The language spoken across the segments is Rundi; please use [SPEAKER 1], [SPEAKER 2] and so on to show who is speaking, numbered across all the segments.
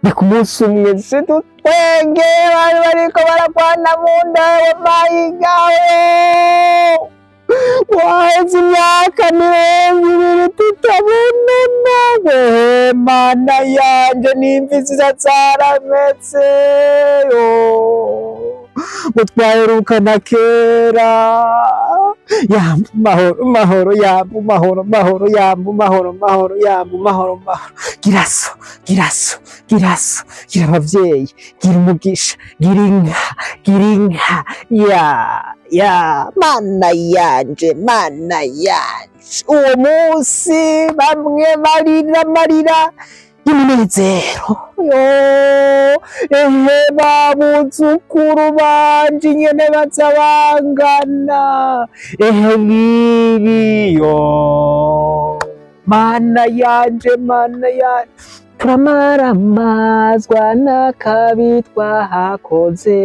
[SPEAKER 1] Ni ku munsi umwe sidutwenge bari bariko baragwana mu nda mayigawe. Waheze imyaka 20 tutabonana, we mana yanje, n'imvi ziza zarameze yo ngo twaherukana kera. Yambu mahoro mahoro, yambu mahoro mahoro, yambu mahoro mahoro, yambu mahoro mahoro. Gira so, gira so, gira so, gira abavyeyi, gira umugisha, gira inka, gira inka ya ya mana yanje, mana yanje. Uwo munsi bamwe barira amarira y'umunezero yo, ehe, babuzukuru banje nyene baza bangana, ehe ngibi yo, mana yanje, mana yanje. Turamaramazwa n'akabi twahakoze,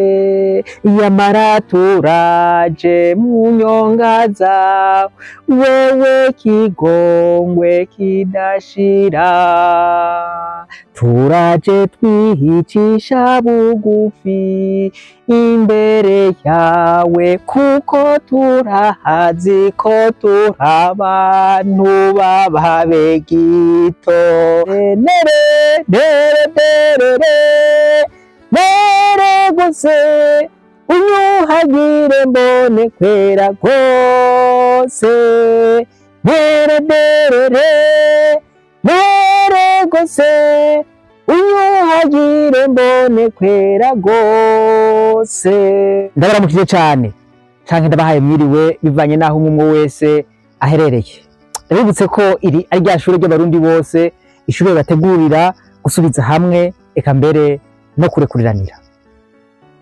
[SPEAKER 1] yamara turaje mu nyonga zawe, wewe kigongwe kidashira. Turaje twihicisha bugufi imbere yawe, kuko turahazi ko turi abantu b'ababegito. Nere nere nere nere gose, unyuhagire mbone kwera rwose. Nere nere nere gose, unyuhagire mbone kwera rwose. Ndabaramukije cane canke ndabahaye mwiriwe, bivanye naho umwe wese aherereye. Ndabibutse ko iri ari rya shure ry'Abarundi bose, ishure bategurira gusubiza hamwe eka mbere no kurekuriranira.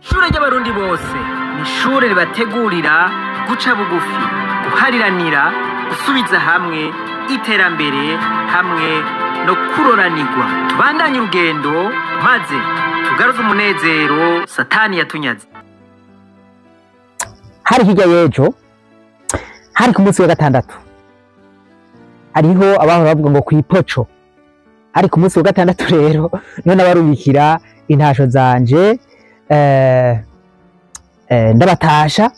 [SPEAKER 2] Ishure ry'Abarundi bose ni ishure ribategurira guca bugufi, guhariranira, gusubiza hamwe, iterambere hamwe no kuroranirwa. Tubandanye urugendo maze tugaruze umunezero Satani yatunyaze.
[SPEAKER 1] Hari hirya y'ejo, hari ku munsi wa gatandatu, hariho abahora bavuga ngo kw'ipoco. Hari ku munsi wa gatandatu rero none abarubikira intasho zanje, ndabatasha,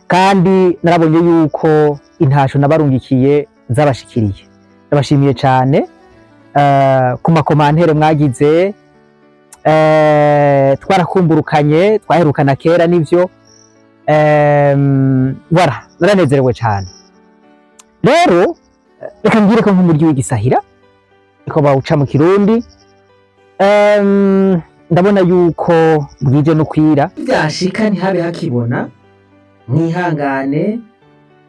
[SPEAKER 1] kandi narabonye yuko intasho nabarungikiye zabashikiriye. Ndabashimiye cane ku makomantere mwagize. Twarakumburukanye, twaherukana kera nivyo. Voilà, naranezerewe cane. Rero reka mbwire ko nk'umuryi w'igisahira niko bawuca mu Kirundi. Ndabona yuko bwije no kwira,
[SPEAKER 2] byashika ntihabe hakibona, mwihangane,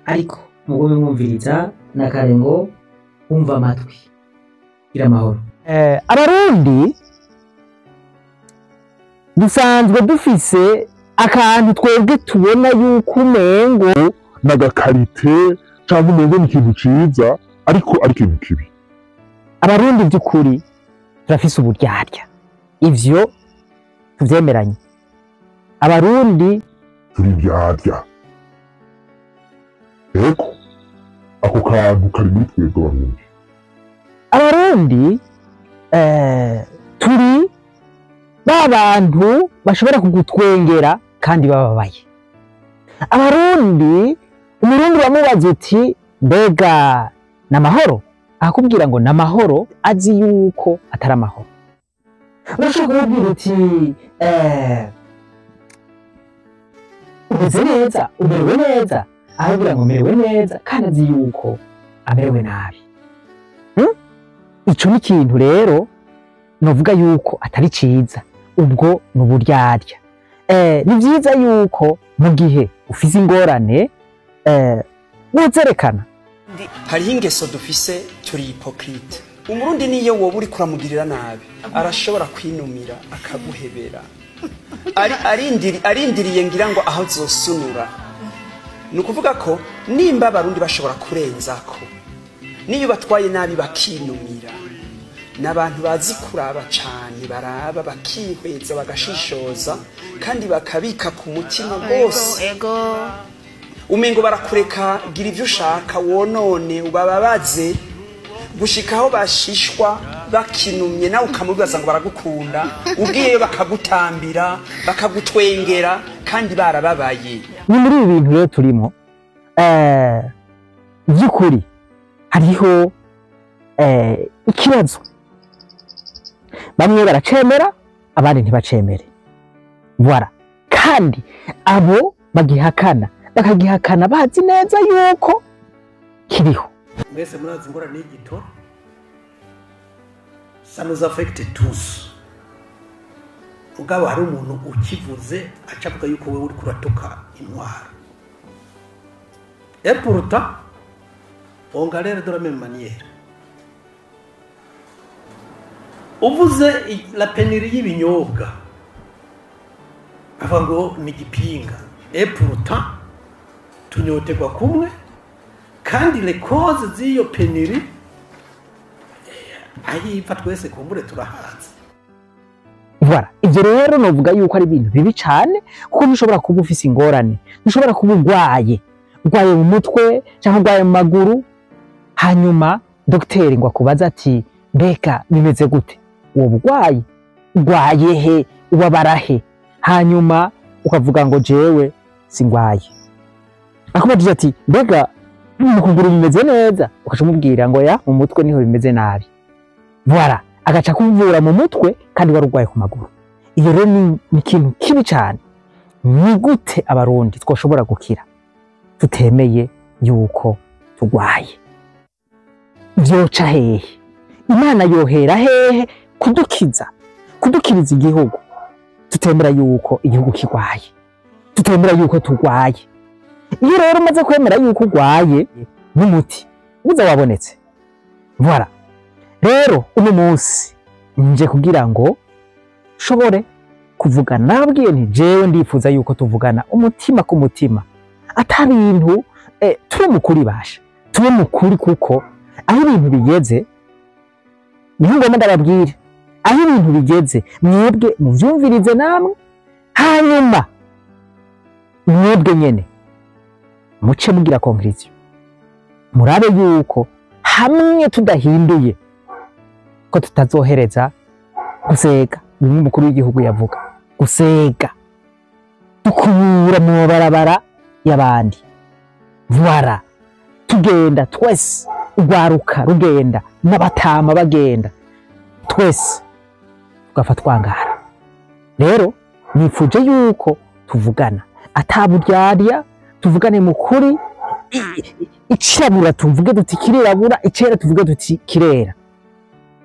[SPEAKER 2] ariko mugume mwumviriza na kare ngo umva amatwi. Gira amahoro.
[SPEAKER 1] Abarundi dusanzwe dufise akantu twebwe tubona yuko umengo
[SPEAKER 3] n'agakarite cyangwa umengo ni ikintu ciza, ariko ari ikintu kibi.
[SPEAKER 1] Abarundi by'ukuri turafise uburyarya, ivyo tuvyemeranye. Abarundi
[SPEAKER 3] turi iryarya, ego ako kantu kari muri twebwe Abarundi.
[SPEAKER 1] Abarundi turi ba bantu bashobora kugutwengera kandi bababaye. Abarundi, Umurundi bamubaza uti mbega namahoro, akakubwira ngo namahoro, azi yuko atari amahoro. Urashobora kumubwira uti umeze neza, umerewe neza, akakubwira ngo merewe neza, kandi azi yuko amerewe nabi. Ico ni ikintu rero novuga yuko atari ciza, ubwo ni uburyarya. Ni vyiza yuko mu gihe ufise ingorane wozerekana.
[SPEAKER 4] Hariho ingeso dufise, turi hypocrite. Umurundi niyo woba uriko uramugirira nabi, arashobora kwinumira akaguhebera. Arindiriye ngira ngo aho zosunura. Ni ukuvuga ko nimba Abarundi bashobora kurenzako, niyo batwaye nabi bakinumira, n'abantu bazi kuraba cane, baraba bakihweza bagashishoza, kandi bakabika ku mutima rwose. Umengo barakureka gira ivyo ushaka wonone ubababaze, Gushikaho bashishwa bakinumye, nawe ukamubaza ngo baragukunda, ugiyeyo bakagutambira, bakagutwengera, kandi barababaye.
[SPEAKER 1] Ni muri ibi bintu rero turimo, by'ukuri hariho ikibazo. Bamwe baracemera, abandi ntibacemere. Voilà. Kandi abo bagihakana, bakagihakana bazi neza yuko kiriho.
[SPEAKER 5] Mwese murazi ingorane y'igitoro, ça nous affecte tous. Mugabo hari umuntu ukivuze aca avuga yuko wewe uriko uratuka intwaro. Et pourtant on galère de la même manière. Uvuze la pénurie y'ibinyobwa, bavuga ngo ni igipinga. Et pourtant tunyoterwa kumwe, kandi les causes z'iyo pénurie aho iva twese kumbure turahazi.
[SPEAKER 1] Voilà. Ivyo rero novuga yuko ari ibintu bibi cane, kuko ntushobora kuba ufise ingorane, ntushobora kuba urwaye, urwaye mu mutwe canke urwaye mu maguru, hanyuma dogiteri ngo akubaze ati mbega bimeze gute, uwo burwayi urwaye he, ubabara he, hanyuma ukavuga ngo jewe singwaye. Akubajije ati mbega mu kuguru bimeze neza, ukaca umubwira ngo ya mu mutwe niho bimeze nabi. Voilà. Agaca kuvura mu mutwe kandi wari urwaye ku maguru. Iyo rero ni ikintu kibi cyane. Ni gute abarundi twoshobora gukira tutemeye yuko turwaye? Vyoca hehe? Imana yohera hehe kudukiza, kudukiriza igihugu tutemera yuko igihugu kirwaye, tutemera yuko turwaye? Iyo rero umaze kwemera yuko urwaye, n'umuti uza wabonetse. Voilà. Rero uno munsi nje kugira ngo nshobore kuvugana, nababwiye nti jewe ndifuza yuko tuvugana umutima ku mutima, ata bintu, tube mukuri basha, tube mukuri, kuko aho ibintu bigeze niho ngomba ndababwire aho ibintu bigeze, mwebwe muvyumvirize namwe, hanyuma mwebwe nyene muce mugira conclusion, murabe yuko hamwe tudahinduye ko tutazohereza gusega. Bimwe umukuru w'igihugu yavuga, gusega dukubura mu mabarabara y'abandi. Voilà. Tugenda twese, urwaruka rugenda n'abatama bagenda, twese tugafa twangara. Rero nifuje yuko tuvugana ataburyarya, tuvugane mu kuri. Icirabura tuvuge duti kirirabura, icera tuvuge duti kirera.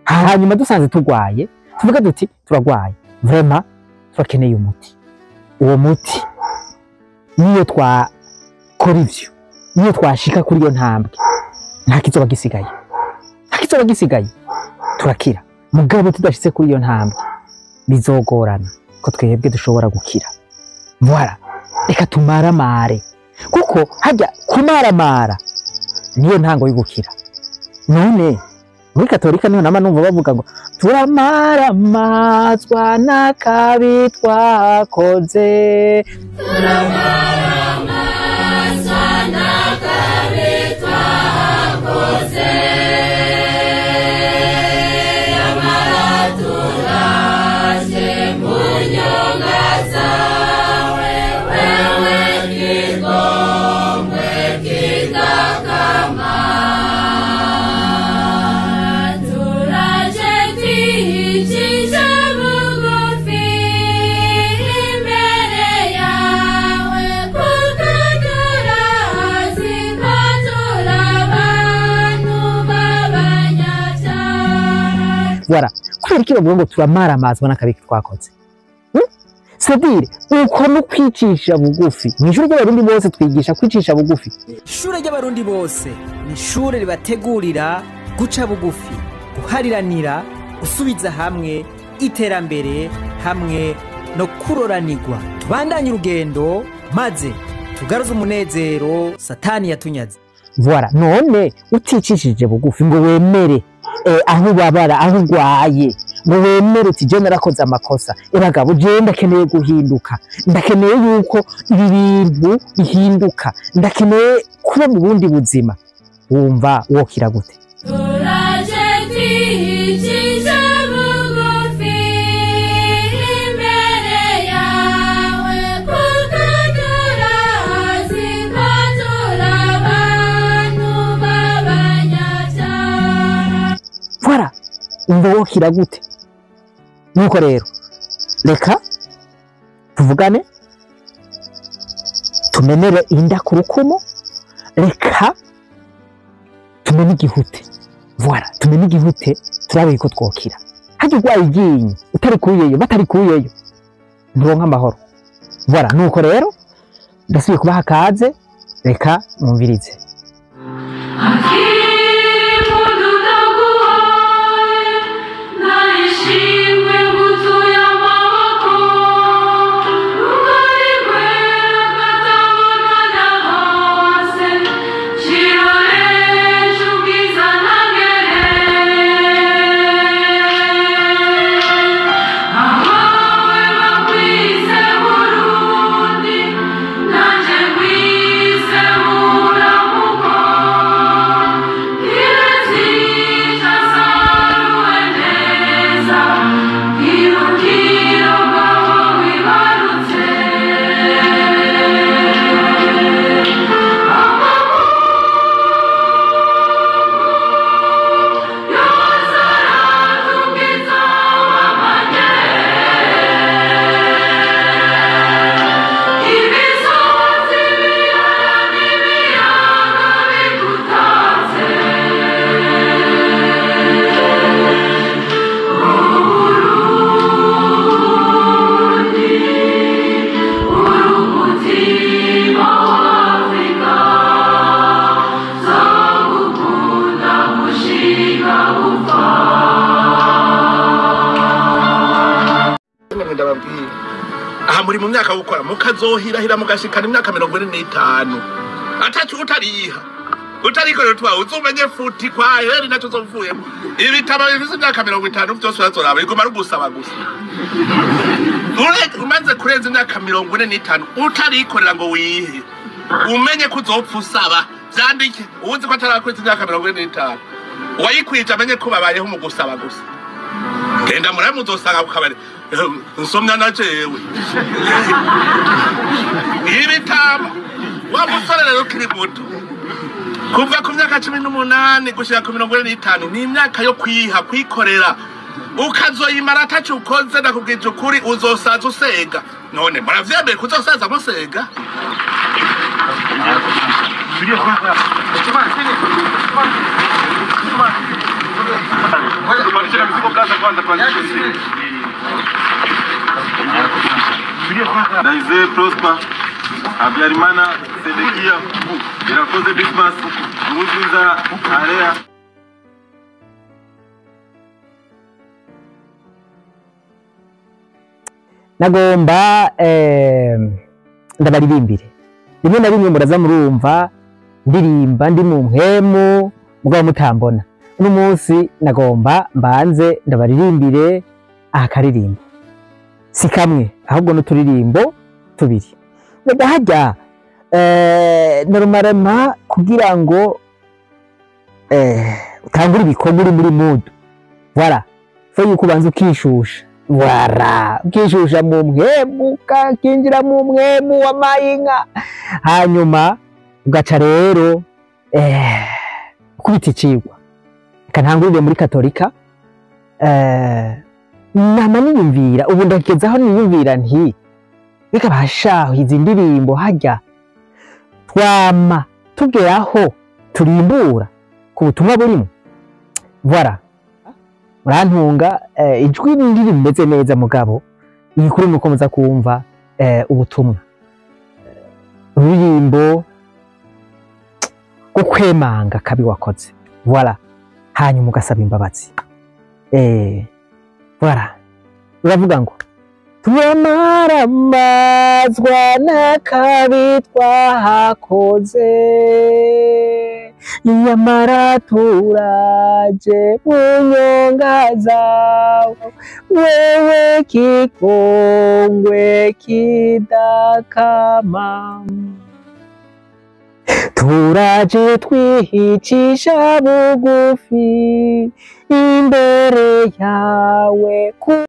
[SPEAKER 1] Hanyuma dusanze turwaye tuvuge duti turagwaye, vraiment turakeneye umuti. Uwo muti niyo twakora ivyo, niyo twashika kuri iyo ntambwe, nta kizoba gisigaye, nta kizoba gisigaye, turakira. Mugabo tudashitse kuri iyo ntambwe bizogorana ko twebwe dushobora gukira. Voilà. Reka tumaramare, kuko hajya kumaramara niyo ntango y'ugukira. None muri Katolika niho nama numva bavuga ngo turamaramazwa n'akabi twakoze.
[SPEAKER 6] Turamaramazwa n'akabi twakoze, nyamara turaje mu nyonga zawe, wewe kigongwe kidakama. Turaje twicisha bugufi imbere yawe, kuko turazi ko turi abantu b'abanyabyaha.
[SPEAKER 1] Voilà. Kubera iki bavuga ngo turamaramazwa n'akabi twakoze? C'est-à-dire uko no kwicisha bugufi. Mu ishuri ry'abarundi bose twigisha kwicisha bugufi.
[SPEAKER 2] Ishure ry'abarundi bose ni ishure ribategurira guca bugufi, guhariranira, gusubiza hamwe, iterambere hamwe no kuroranirwa. Tubandanye urugendo maze tugaruze umunezero Satani yatunyaze.
[SPEAKER 1] Voilà. None uticishije bugufi ngo wemere aho ubabara, aho urwaye, ngo wemere uti je narakoze amakosa, ebagabo je ndakeneye guhinduka, ndakeneye yuko ibi bintu bihinduka, ndakeneye kuba mu bundi buzima, wumva wokira gute?
[SPEAKER 6] Turaje Twicisha bugufi imbere yawe, kuko turazi ko turi abantu b'abanyabyaha.
[SPEAKER 1] Voilà, umva wokira gute? Nuko rero reka tuvugane, tumenere inda ku rukumo, reka tumene igihute. Voilà, tumene igihute turabe ko twokira. Hajya urwaye iryinyo utarikuyeyo, batarikuyeyo nturonka amahoro. Voilà, nuko rero ndasubiye kubaha kaze, reka mwumvirize.
[SPEAKER 7] Ndababwira aha muri mu myaka gukora mukazohirahira mugashikana imyaka 45 atatu utariha utarikorera twawe uzumenye futi kwa heri nacyo uzovuyemo ibitabo bifise imyaka 50 byose urazoraba biguma ari ugusaba gusa. Umaze kurenza imyaka 45 utarikorera ngo wihe umenye ko uzopfa usaba, vyandike uwuzi ko atarakweza imyaka 45 uwayikwije amenye ko babayeho mu gusaba gusa. Genda murabe muzosanga ku kabari nsomya na jewe ibitabo. Wa musore rero ukiri muto kuva ku myaka 18 gushika ku 45 ni imyaka yo kwiha kwikorera, ukazoyimara ataco ukoze. Ndakubwije ukuri uzosaza usega. None muravyemeye kuzosaza musega?
[SPEAKER 8] Daisy Prosper, Habyarimana Sedekia, Irakoze Dismas, Nkurunziza Area.
[SPEAKER 1] Nagomba ndabaririmbire rimwe na rimwe muraza murumva ndirimba ndi mu mpemu mugabo mutambona. Uno munsi nagomba mbanze ndabaririmbire akaririmbo, si kamwe ahubwo n'uturirimbo tubiri. Rega hajya norumarema kugira ngo utangure ibikorwa uri muri mood. Voilà, fo yuko ubanza ukishusha. Voilà, ukishusha mu mpemu ukakinjira mu mpemu wa mayinka, hanyuma ugaca rero kubita icigwa. Reka ntangurire muri Katolika. Nama niyumvira ubu ndagezaho niyumvira nti reka bashaho izi ndirimbo hajya twama tugeraho turimbura ku butumwa burimo. Voilà, murantunga ijwi rimeze neza mugabo igikuru nuko muza kumva ubutumwa. Uririmbo rwo kwemanga kabi wakoze. Voilà, hanyuma ugasaba imbabazi. Voilà, uravuga ngo turamaramazwa n'akabi twahakoze, nyamara turaje mu nyonga zawe, wewe kikongwe kidakama. Turaje twihicisha bugufi imbere yawe.